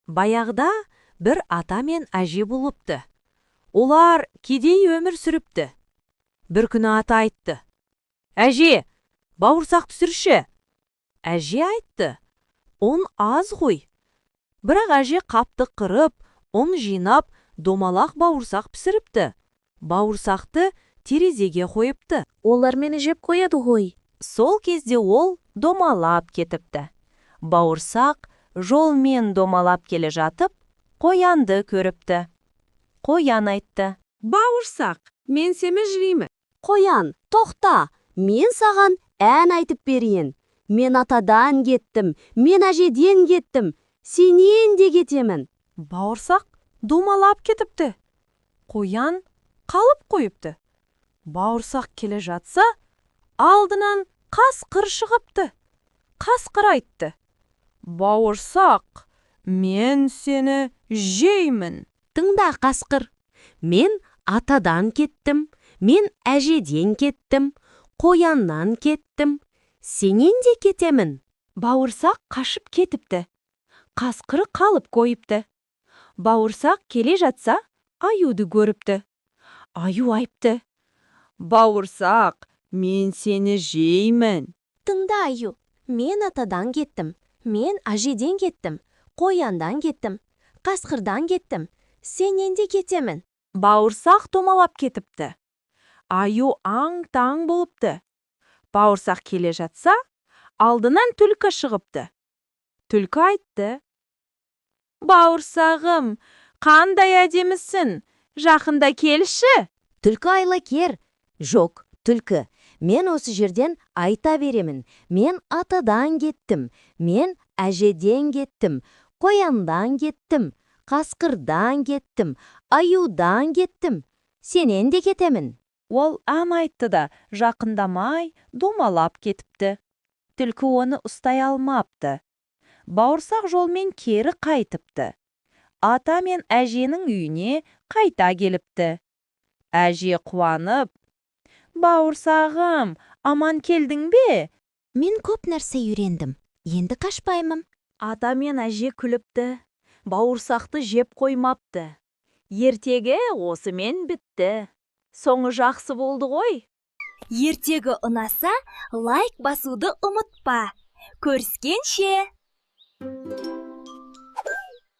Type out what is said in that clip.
Баяғыда бір ата мен әже болыпты. Олар кедей өмір сүріпті. Бір күні ата айтты: «Әже, бауырсақ пісірші». Әже айтты: «Ұн аз ғой». Бірақ әже қапты қырып, ұн жинап, домалақ бауырсақ пісіріпті. Бауырсақты терезеге қойыпты. Олар мені жеп қояды ғой. Сол кезде ол домалап кетіпті. Бауырсақ жолмен домалап келе жатып, қоянды көріпті. Қоян айтты: Бауырсақ, мен сені жеймін. Қоян, тоқта, мен саған ән айтып берейін. Мен атадан кеттім, мен әжеден кеттім, сенен де кетемін. Бауырсақ домалап кетіпті. Қоян қалып қойыпты. Бауырсақ келе жатса, алдынан қасқыр шығыпты. Қасқыр айтты: «Бауырсақ, мен сені жеймін». Тыңда, қасқыр. Мен атадан кеттім, мен әжеден кеттім, қояннан кеттім, сенен де кетемін. Бауырсақ қашып кетіпті. Қасқыр қалып қойыпты. Бауырсақ келе жатса, аюды көріпті. Аю айтты: «Бауырсақ, мен сені жеймін». Тыңда, аю. Мен атадан кеттім, мен әжеден кеттім, қояндан кеттім, қасқырдан кеттім, сенен де кетемін. Бауырсақ домалап кетіпті. Аю аң-таң болыпты. Бауырсақ келе жатса, алдынан түлкі шығыпты. Түлкі айтты: «Бауырсағым, қандай әдемісің, жақында келші». Түлкі айлакер. Жоқ, түлкі, мен осы жерден айта беремін. Мен атадан кеттім, мен әжеден кеттім, қояндан кеттім, қасқырдан кеттім, аюдан кеттім, сенен де кетемін. Ол ән айтты да, жақындамай, домалап кетіпті. Түлкі оны ұстай алмапты. Бауырсақ жолмен кері қайтыпты. Ата мен әженің үйіне қайта келіпті. Әже қуанып: «Бауырсағым, аман келдің бе?» Мен көп нәрсе үйрендім. Енді қашпаймын. Ата мен әже күліпті. Бауырсақты жеп қоймапты. Ертегі осымен бітті. Соңы жақсы болды ғой. Ертегі ұнаса, лайк басуды ұмытпа. Көріскенше!